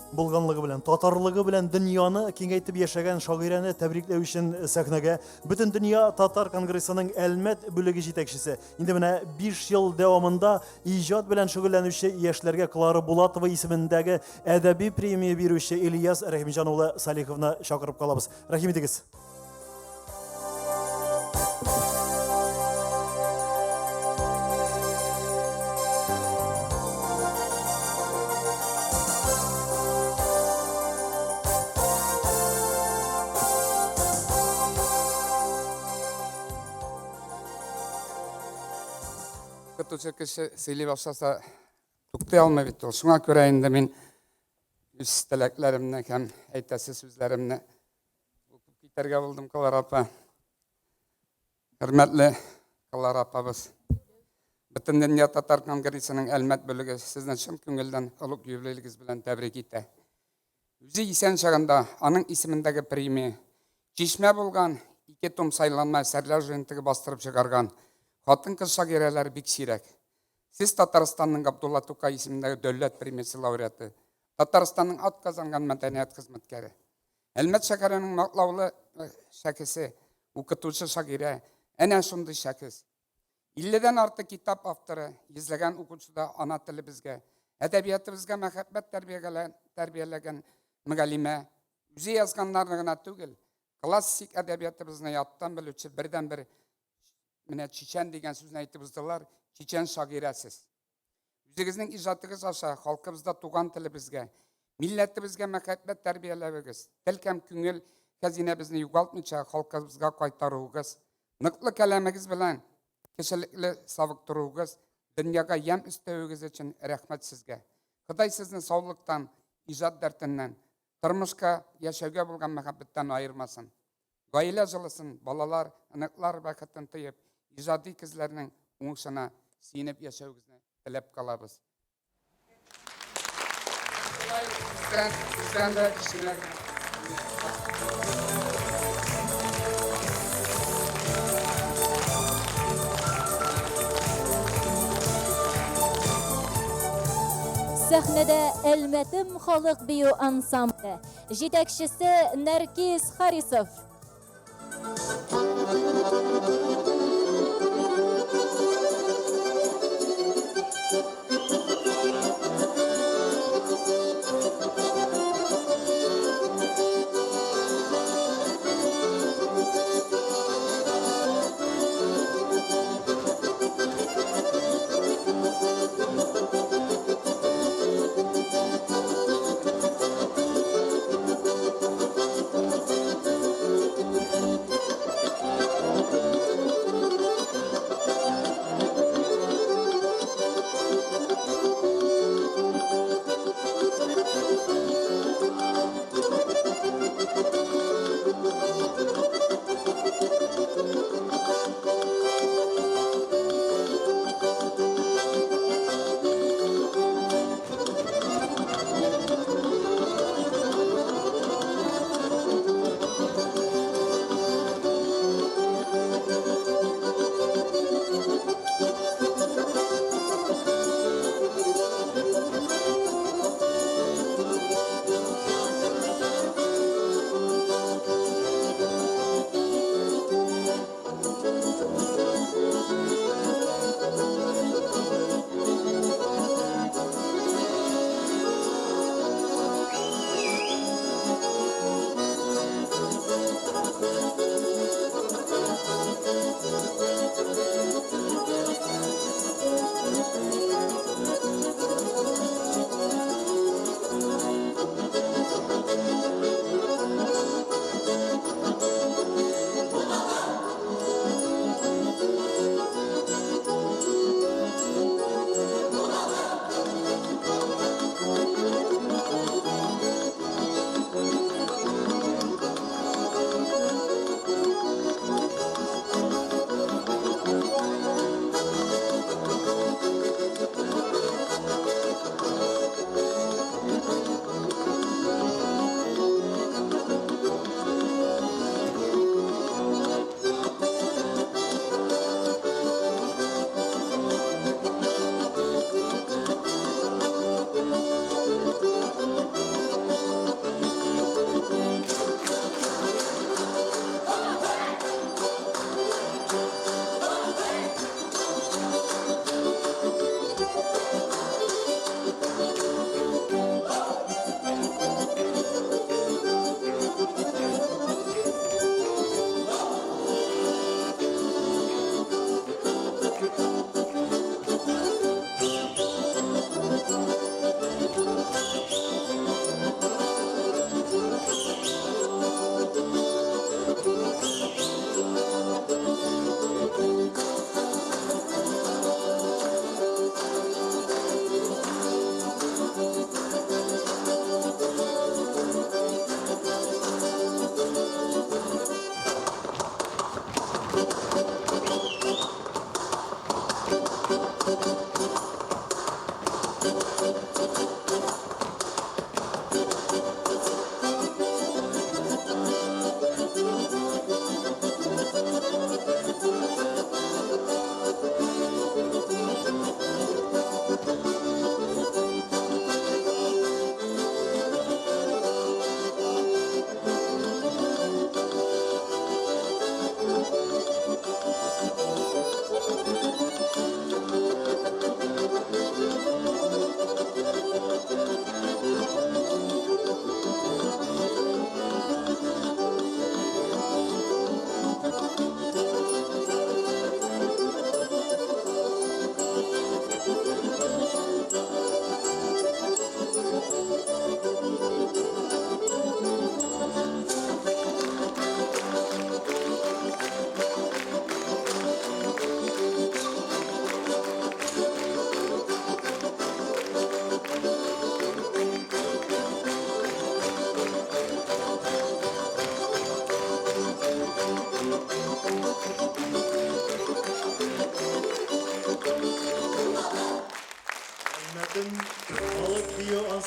Булганлыгы белән, татарлыгы белән дөньяны киңәйтеп яшәгән шагыйрәне тәбрикләү өчен сәхнәгә Бөтендөнья татар конгрессының Әлмәт бүлеге җитәкчесе, инде менә 5 ел дәвамында иҗат белән шөгыльләнүче яшьләргә Клара Булатова исемендәге әдәби премия бирүче Ильяс Рәхимҗан улы Салиховны чакырып калабыз. Рәхим итегез. Укытучы кеше сөйли башласа, туктый алмый бит ул. Шуңа күрә инде мин үз теләкләремне һәм әйтәсе сүзләремне Укып китәргә булдым, Клара апа. Хөрмәтле Клара апабыз. Бөтендөнья татар конгрессының Әлмәт бүлеге сезне чын күңелдән олуг юбилеегез белән тәбрик итә. Үзе исән чагында аның исемендәге премия Чишмә булган ике том сайланма әсәрләр җыентыгы бастырып чыгарган хатын-кыз шагыйрәләр бик сирәк. Сез Татарстанның Габдулла Тукай исемендәге дәүләт премиясе лауреаты, Татарстанның атказанган мәдәният хезмәткәре. Әлмәт шәһәренең мактаулы шәхесе, укытучы шагыйрә, әнә шундый шәхес. 50-дән артык китап авторы, йөзләгән укучыда ана телебезгә, әдәбиятыбызга мәхәббәт тәрбияләгән мөгаллимә, үзе язганнарны гына түгел, классик әдәбиятыбызны яттан белүче бердәнбер менә чечен дигән сүзне әйтеп уздылар, чечен шагыйрәсез. Үзегезнең иҗатыгыз аша халкыбызда туган телебезгә, милләтебезгә мәхәббәт тәрбияләвегез, тел һәм күңел хәзинәбезне югалтмыйча халкыбызга кайтаруыгыз, ныклы каләмегез белән кешелекле савыктыруыгыз, дөньяга ямь өстәвегез өчен рәхмәт сезгә. Ходай сезне саулыктан, иҗат дәртеннән, тормышка, яшәүгә булган мәхәббәттән аермасын. Гаилә җылысын, балалар, оныклар бәхетен тоеп, иҗади кызларның уңышына сөенеп яшәвегезне теләп калабыз. Сездән, сездән дә кечкенә генә. Сәхнәдә Әлмәтем халык бию ансамбле. Җитәкчесе Нәркиз Харисов.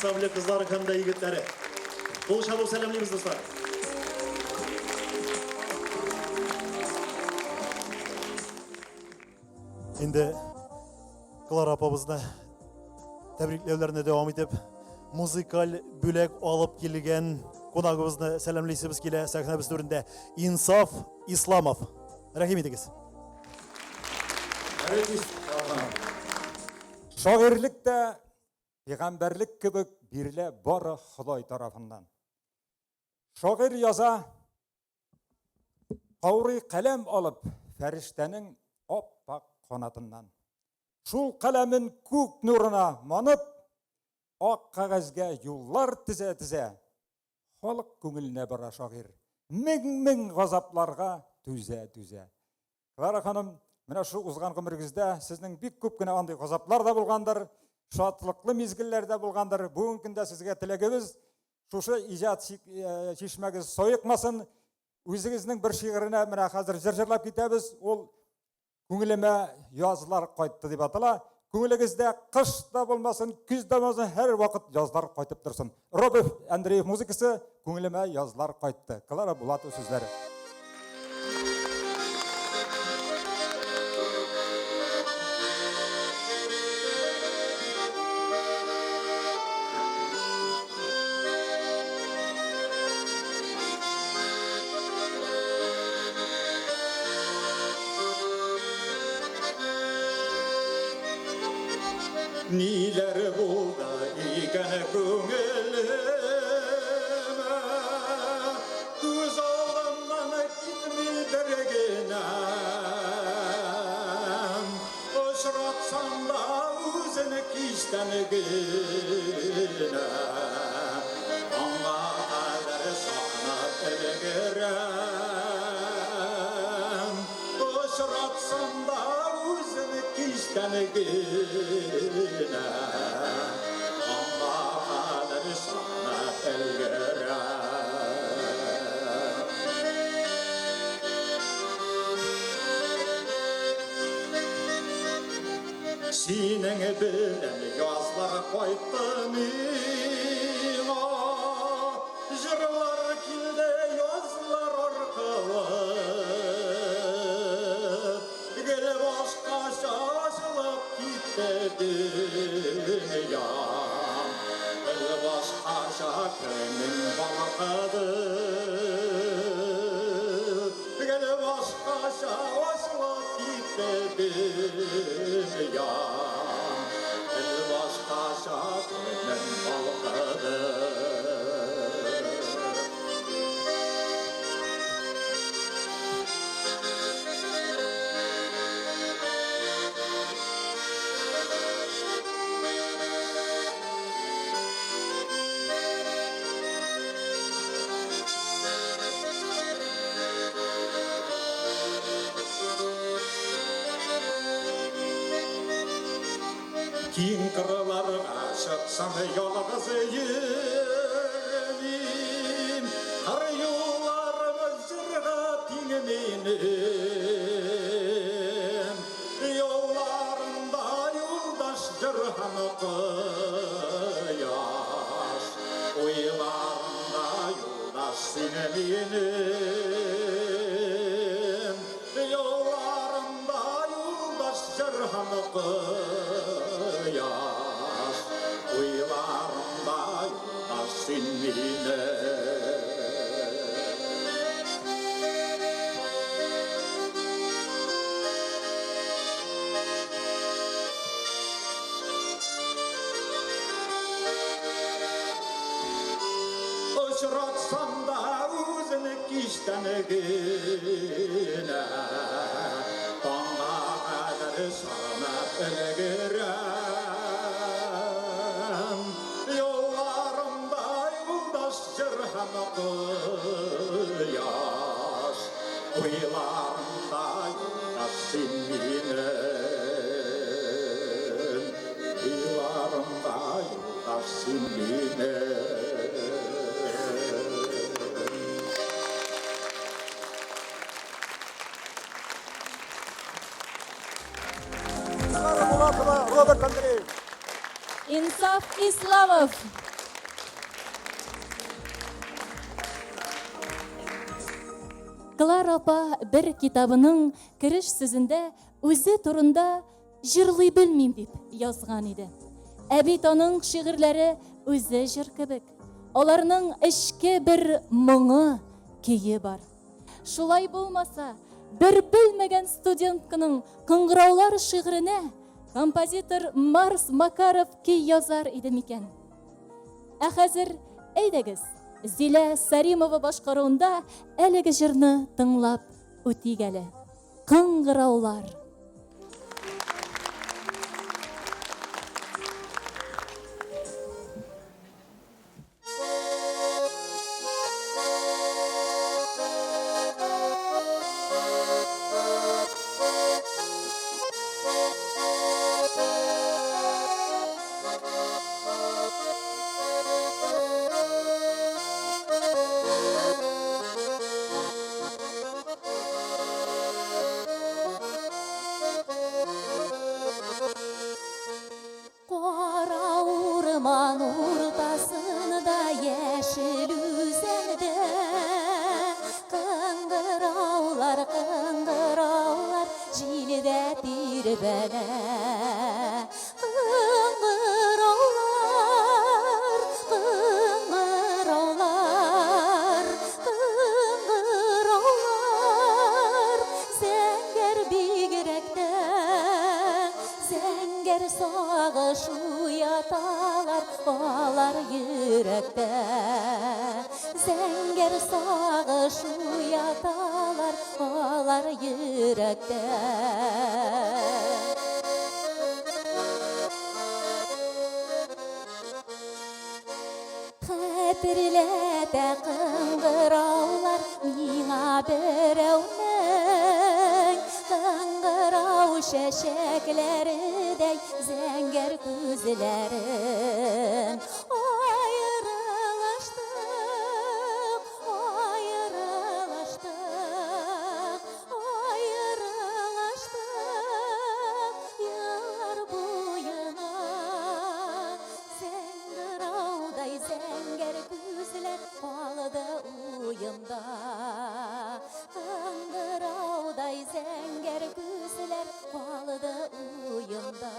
ансамбле кызлары һәм дә егетләре. Кул чабып сәламлибез, дуслар. Инде Клара апабызны тәбрикләүләрне дәвам итеп, музыкаль бүләк алып килгән кунагыбызны сәламлисебез килә сәхнәбез түрендә. Инсаф Исламов. Рәхим итегез. Шагыйрьлек тә пәйгамбәрлек кебек бирелә бары Ходай тарафыннан. Шагыйрь яза, каурый каләм алып, фәрештәнең ап-ак канатыннан. Шул каләмен күк нурына манып, ак кәгазьгә юллар тезә-тезә, халык күңеленә бара шагыйрь. Мең-мең газапларга түзә-түзә. Клара ханым, менә шул узган гомерегездә сезнең бик күп кенә андый газаплар да булгандыр, шатлыклы мизгелләр дә булгандыр. Бүгенге көндә сезгә теләгебез, шушы иҗат э, чишмәгез саекмасын. Үзегезнең бер шигыренә менә хәзер җыр җырлап китәбез. Ул Күңелемә язлар кайтты дип атала. Күңелегездә кыш та булмасын, көз дә булмасын, һәрвакыт язлар кайтып торсын. Роберт Андреев музыкасы Күңелемә язлар кайтты. Клара Булатова сүзләре. Ниләр булды икән күңелемә, Күз алдымнан китми бер генә. Очратсам да үзен кичтән генә, Аңа кадәр сагынып өлгерәм. Очратсам да үзен кичтән генә, Аңа кадәр сагынып өлгерәм. Синең белән язлар кайтты миңа, Җырлар килде язлар аркылы. Гел башкача ачылып китте дөньям, Гел башкача көнем балкыды. Гел башкача ачылып китте дөньям, Гел башкача көнем балкыды. Киң кырларга чыксам, ялгыз йөрмим, Кыр юлларым җырга тиң минем. Юлларымда юлдаш җыр һәм кояш, Уйларымда юлдаш син минем. Юлларымда юлдаш җыр һәм кояш, Уйларымда юлдаш син минем. Очратсам да үзен кичтән генә, Таңга кадәр сагынып өлгерәм. Юлларымда юлдаш җыр һәм кояш, Уйларымда юлдаш син минем. Уйларымда юлдаш син минем. Клара Булатова, Роберт Андреев. Инсаф Исламов. Клара апа бер китабының кереш сүзендә үзе турында җырлый белмим дип язган иде. Ә бит аның шигырьләре үзе җыр кебек. Аларның эчке бер моңы, көе бар. Шулай булмаса, бер белмәгән студентканың Кыңгыраулар шигыренә композитор Марс Макаров көй язар иде микән? Ә хәзер, әйдәгез, Зилә Саримова башкаруында әлеге җырны тыңлап үтик әле. Кыңгыраулар. Кара урман уртасында яшел үзәндә Кыңгыраулар, кыңгыраулар җилдә тирбәлә. Кыңгыраулар, кыңгыраулар, кыңгыраулар, зәңгәр бигрәк тә. Зәңгәр сагыш уяталар алар йөрәктә. Зәңгәр сагыш уяталар алар йөрәктә. Хәтерләтә кыңгыраулар миңа берәүнең Кыңгырау чәчәкләредәй зәңгәр күзләрен. Аерылыштык, аерылыштык, аерылыштык еллар буена. Зәңгыраудай зәңгәр күзләр калды уемда. Кыңгыраудай зәңгәр күзләр калды уемда.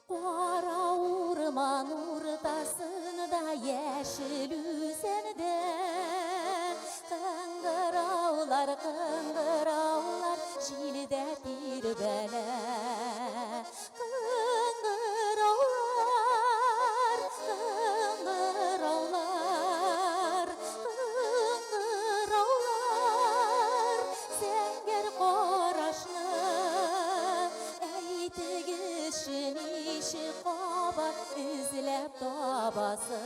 Кара урман уртасында яшел үзәндә Кыңгыраулар, кыңгыраулар җилдә тирбәлә. Кыңгыраулар, кыңгыраулар, кыңгыраулар, зәңгәр карашны әйтегезче, ничек кабат эзләп табасы?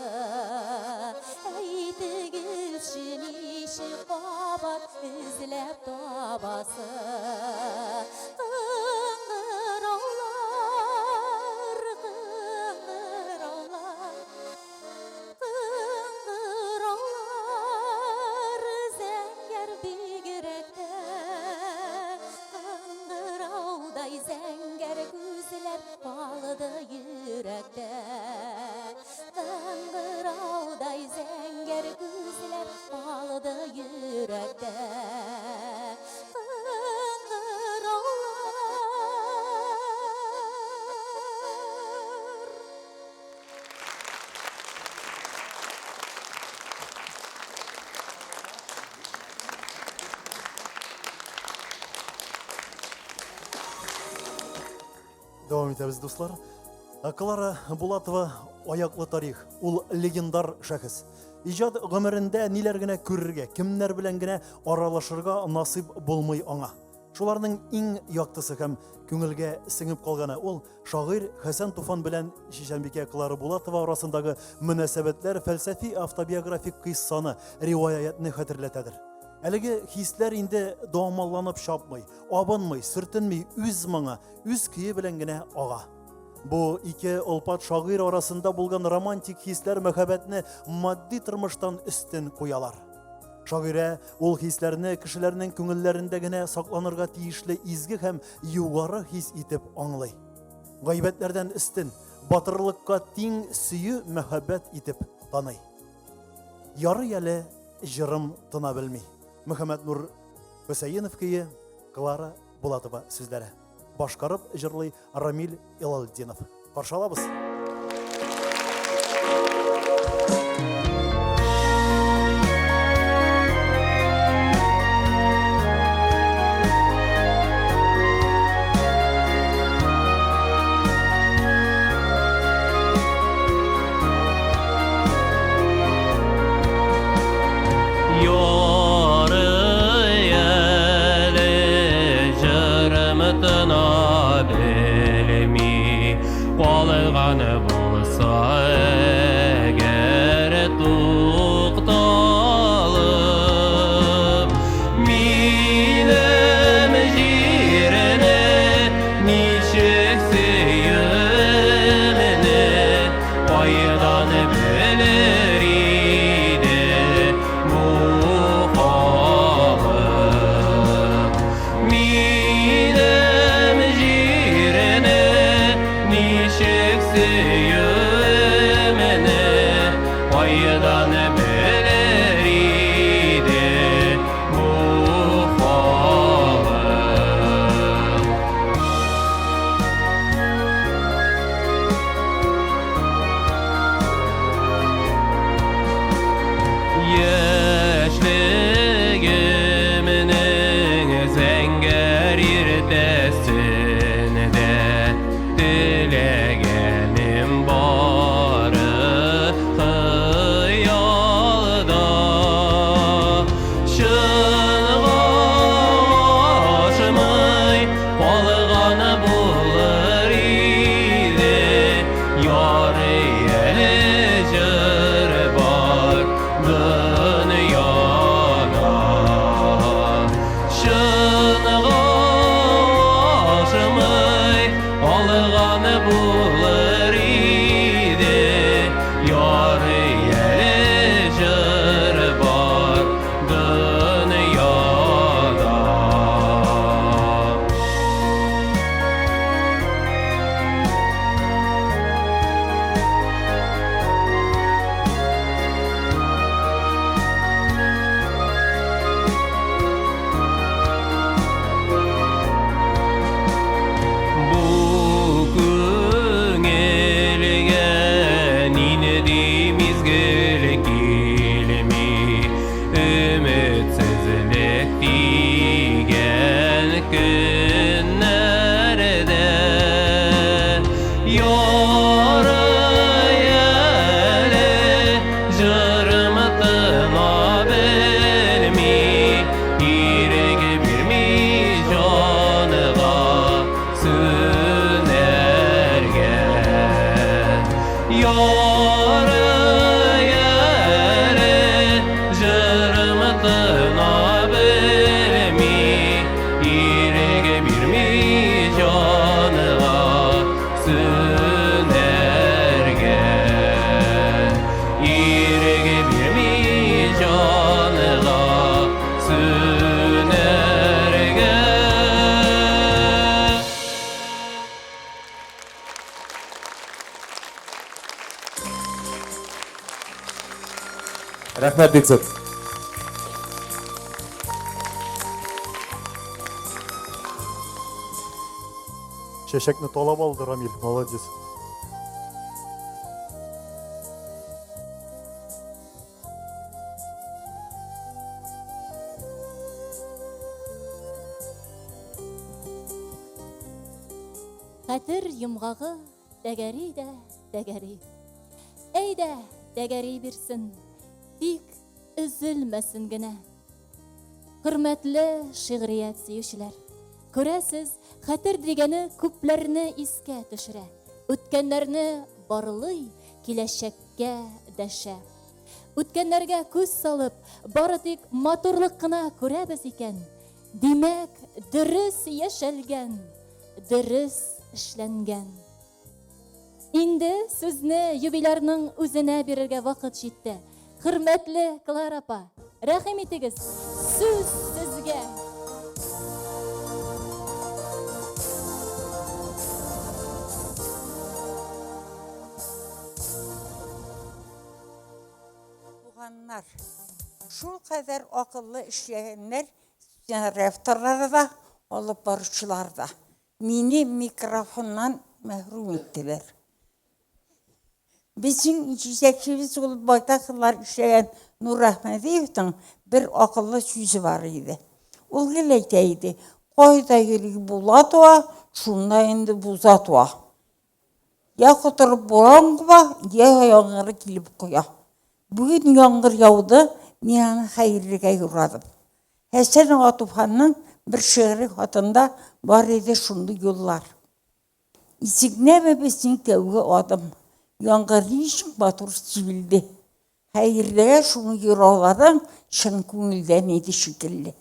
Әйтегезче, ничек кабат эзләп табасы? Кыңгыраулар, кыңгыраулар, кыңгыраулар, зәңгәр бигрәк тә. Кыңгыраудай зәңгәр күзләр калды йөрәктә. Кыңгыраудай зәңгәр күзләр калды йөрәктә. Кыңгыраулар. Дәвам итәбез, дуслар. Клара Булатова аяклы тарих, ул легендар шәхес. Иҗат гомерендә ниләр генә күрергә, кемнәр белән генә аралашырга насыйп булмый аңа. Шуларның иң яктысы һәм күңелгә сеңеп калганы ул шагыйрь Хәсән Туфан белән Чичәнбикә Клара Булатова арасындагы мөнәсәбәтләр фәлсәфи автобиографик кыйссаны, риваятьне хәтерләтәдер. Әлеге хисләр инде дуамалланып чапмый, абынмый, сөртенми, үз моңы, үз көе белән генә ага. Бу ике олпат шагыйрь арасында булган романтик хисләр мәхәббәтне матди тормыштан өстен куялар. Шагыйрә ул хисләрне кешеләрнең күңелләрендә генә сакланырга тиешле изге һәм югары хис итеп аңлый. Гайбәтләрдән өстен, батырлыкка тиң сөю мәхәббәт итеп таный. Ярый әле җырым тына белми. Мөхәммәтнур Хөсәенов көе, Клара Булатова сүзләре. Башкарып җырлый Рамил Илалетдинов. Каршы алабыз. Ярый әле җырым тына белми, Калган булса әгәр тукталып, Минем җирне ничек сөюемне Кайдан белер иде бу халык? Минем җирне ничек сөюемне Кайдан белер иде бу халык? Яшьлегемнең зәңгәр иртәсендә Теләгәнем бары хыялда. Чынга ашмый калган булыр иде, Ярый әле җыр бар дөньяда. Чынга ашмый калган булыр иде, Ярый әле җыр бар дөньяда. Бу күңелгә нинди мизгел килми, Өметсезлек дигән көннәрдә. Ярый әле җырым тына белми, Ирек бирми җанга сүнәргә. Ярый әле җырым тына белми, Ирек бирми җанга сүнәргә. Ирек бирми җанга сүнәргә. Рәхмәт бик зур. Чәчәкне талап алды Рамил, молодец. Хәтер йомгагы тәгәри дә тәгәри. Әйдә, тәгәри бирсен, тик өзелмәсен генә. Хөрмәтле шигърият сөючеләр! Күрәсез, хәтер дигәне күпләрне искә төшерә, үткәннәрне барлый, киләчәккә дәшә. Үткәннәргә күз салып, бары тик матурлык кына күрәбез икән, димәк, дөрес яшәлгән, дөрес эшләнгән. Инде сүзне юбилярның үзенә бирергә вакыт җитте. Хөрмәтле Клара апа, рәхим итегез, сүз сезгә! Туганнар, шул кадәр акыллы эшләгәннәр, сценарий авторлары да, алып баручылар да. Мине микрофоннан мәхрүм иттеләр. Безнең җитәкчебез булып байтак еллар эшләгән Нур Әхмәдиевның бер акыллы сүзе бар иде. Ул гел әйтә иде, кайда йөри була туа, шунда инде буза туа. Я котырып буран куба, я яңгыры килеп коя. Бүген яңгыр яуды, мин аны хәерлегә юрадым. Хәсән ага Туфанның бер шигъри хатында бар иде шундый юллар. Исегнәме безнең тәүге адым, Яңгыр ничек матур сибелде. Хәерлегә шуны юрауладың, Чын күңелдән иде шикелле.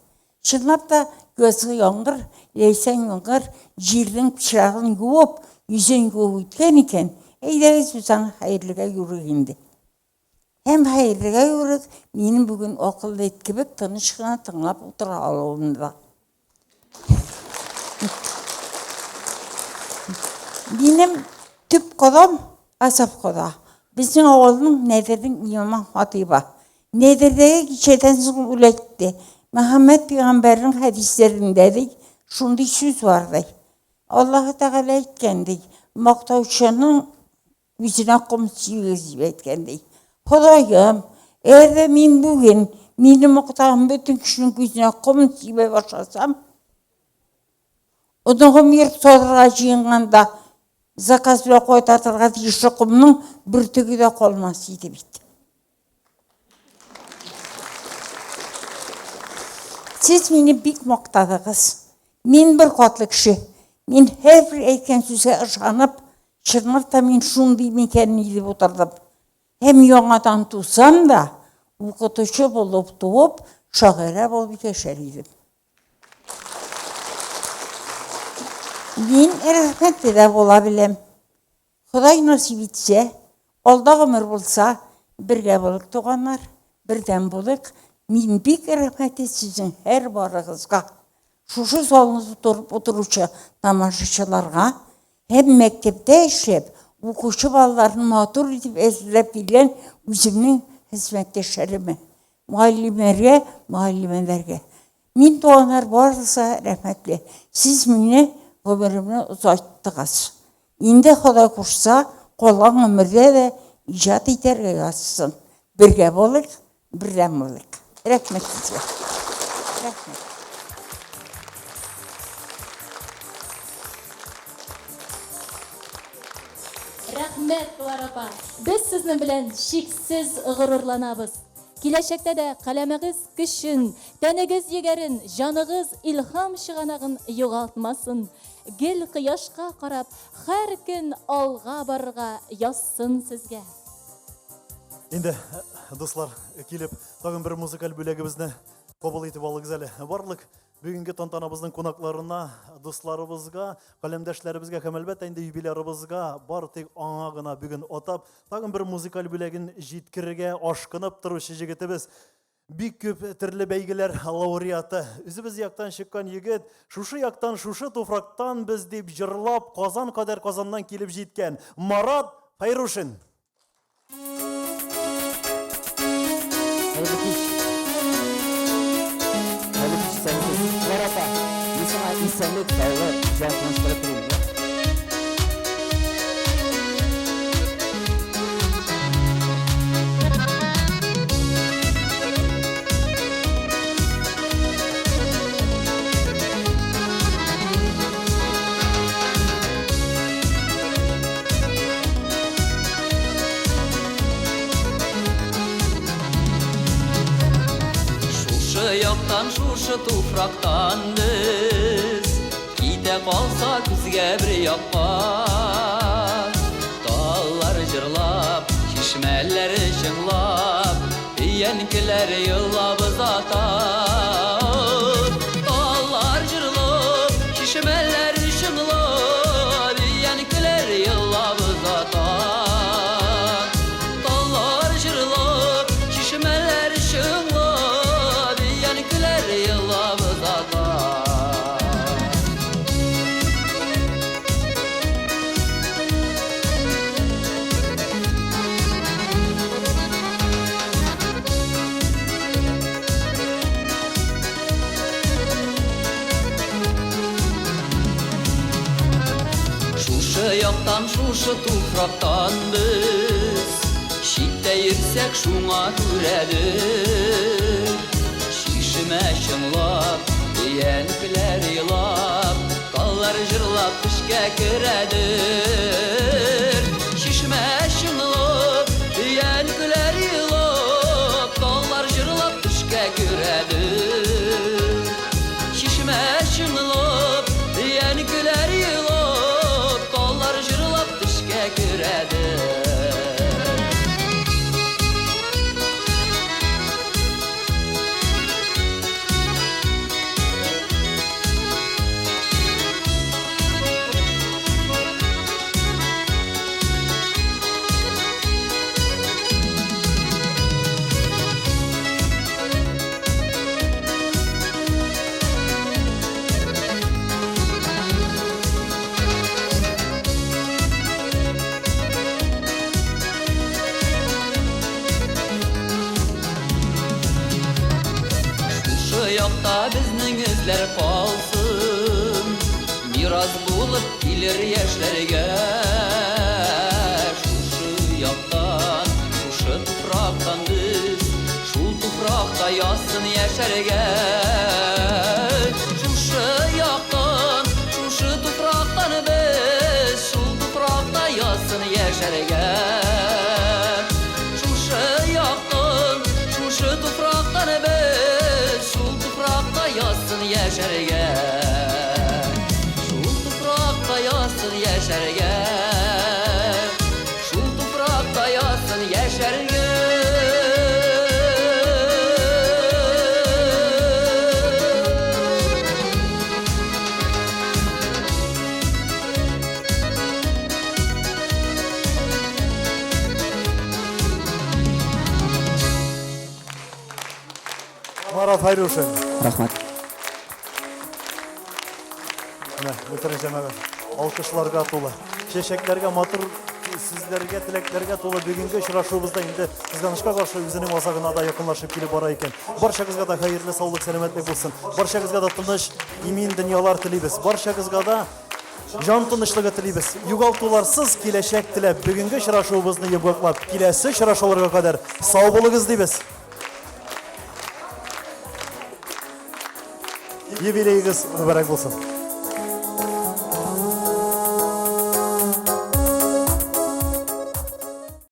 Чынлап та, язгы яңгыр, ләйсән яңгыр җирнең пычрагын юып, йөзен юып үткән икән, әйдәгез без аны хәерлегә юрыйк инде. Һәм хәерлегә юрык, минем бүген акыллы эт кебек тыныч кына тыңлап утыра алуымда. Минем төп кодам Асаф кода. Безнең авылның Нәдернең имамы Хатыйба. Нәдердәге кичәдән соң ул әйтте. Мөхәммәд пәйгамбәрнең хәдисләрендә ди, шундый сүз бар ди. Аллаһы Тәгалә әйткән ди, мактаучының Үзенә ком сибегез дип әйткән ди. Ходаем, әгәр дә мин бүген мине мактаган бөтен кешенең күзенә ком сибә башласам, оныгым йорт салырга җыенганда заказ белән кайтартырга тиешле комның бөртеге дә калмас иде бит. Сез мине бик мактадыгыз. Мин бер катлы кеше. Мин һәрбер әйткән сүзгә ышанып, чынлап та мин шундый микәнни дип утырдым. Һәм яңадан тусам да, укытучы булып туып, шагыйрә булып яшәр идем. Мин рәхмәтле дә була беләм. Ходай насыйп итсә, алда гомер булса, бергә булыйк, туганнар, бердәм булыйк. Мин бик рәхмәтле сезнең һәр барыгызга. Шушы залны тутырып утыручы тамашачыларга һәм мәктәптә эшләп, укучы балаларны матур итеп әзерләп килгән үземнең хезмәттәшләремә, мөгаллимнәргә, мөгаллимәләргә. Мин, туганнар, барыгызга рәхмәтле. Сез мине гомеремне озайттыгыз. Инде Ходай кушса, калган гомердә дә иҗат итәргә язсын. Бергә булыйк, бердәм булыйк. Рәхмәт сезгә. Рәхмәт. Рәхмәт, Клара апа. Без сезнең белән чиксез горурланабыз. Киләчәктә дә каләмегез көчен, тәнегез егәрен, җаныгыз илһам чыганагын югалтмасын. Гел кояшка карап, һәр көн алга барырга язсын сезгә. Инде, дуслар, килеп, тагын бер музыкаль бүләгебезне кабул итеп алыгыз әле. Барлык Бүгенге тантанабызның кунакларына, дусларыбызга, каләмдәшләребезгә һәм әлбәттә инде юбилярыбызга бар тик аңа гына бүген атап, тагын бер музыкаль бүләген җиткерергә ашкынып торучы җегетебез. Бик күп төрле бәйгеләр лауреаты. Үзебез яктан чыккан егет, шушы яктан, шушы туфрактан без дип җырлап, Казан кадәр Казаннан килеп җиткән Марат Фәйрушин. Хәерле кич. Хәерле кич, исәнмесез. Клара апа, мин сиңа исәнлек, саулык, җан тынычлыгы телим. Шушы яктан, шушы туфрактан без. Җитә калса күзгә бер якка. Таллар җырлап, чишмәләр чыңлап, Өянкеләр елап озата. Таллар җырлап, чишмәләр чыңлап, Өянкеләр елап озата. Таллар җырлап, чишмәләр чыңлап, Өянкеләр елап озата. Шушы яктан, шушы туфрактан без Читтә йөрсәк шуңа күрәдер. Чишмә чыңлап, өянкеләр елап, Таллар җырлап төшкә керәдер. Чишмә чыңлап, өянкеләр елап, Таллар җырлап төшкә керәдер. Чишмә чыңлап, өянкеләр елап, Таллар җырлап төшкә керәдер. Шушы якта безнең эзләр калсын, Мирас булып килер яшьләргә. Шушы яктан, шушы туфрактан без, Шул туфракта язсын яшәргә. Шушы яктан, шушы туфрактан без, Шул туфракта язсын яшәргә. Шушы яктан, шушы туфрактан без, Шул туфракта язсын яшәргә. Шул туфракта язсын яшәргә. Шул туфракта язсын яшәргә. Марат Хайрушин. Рәхмәт. Менә, мөхтәрәм җәмәгать, алкышларга тулы, чәчәкләргә, матур сүзләргә, теләкләргә тулы бүгенге очрашуыбызда инде кызганычка каршы үзенең азагына да якынлашып килеп бара икән. Барчагызга да хәерле саулык, сәламәтлек булсын. Барчагызга да тыныч, имин дөньялар телибез. Барчагызга да җан тынычлыгы телибез. Югалтуларсыз киләчәк теләп, бүгенге очрашуыбызны йомгаклап, киләсе очрашуларга кадәр сау булыгыз дибез. Юбилеегыз мөбарәк булсын.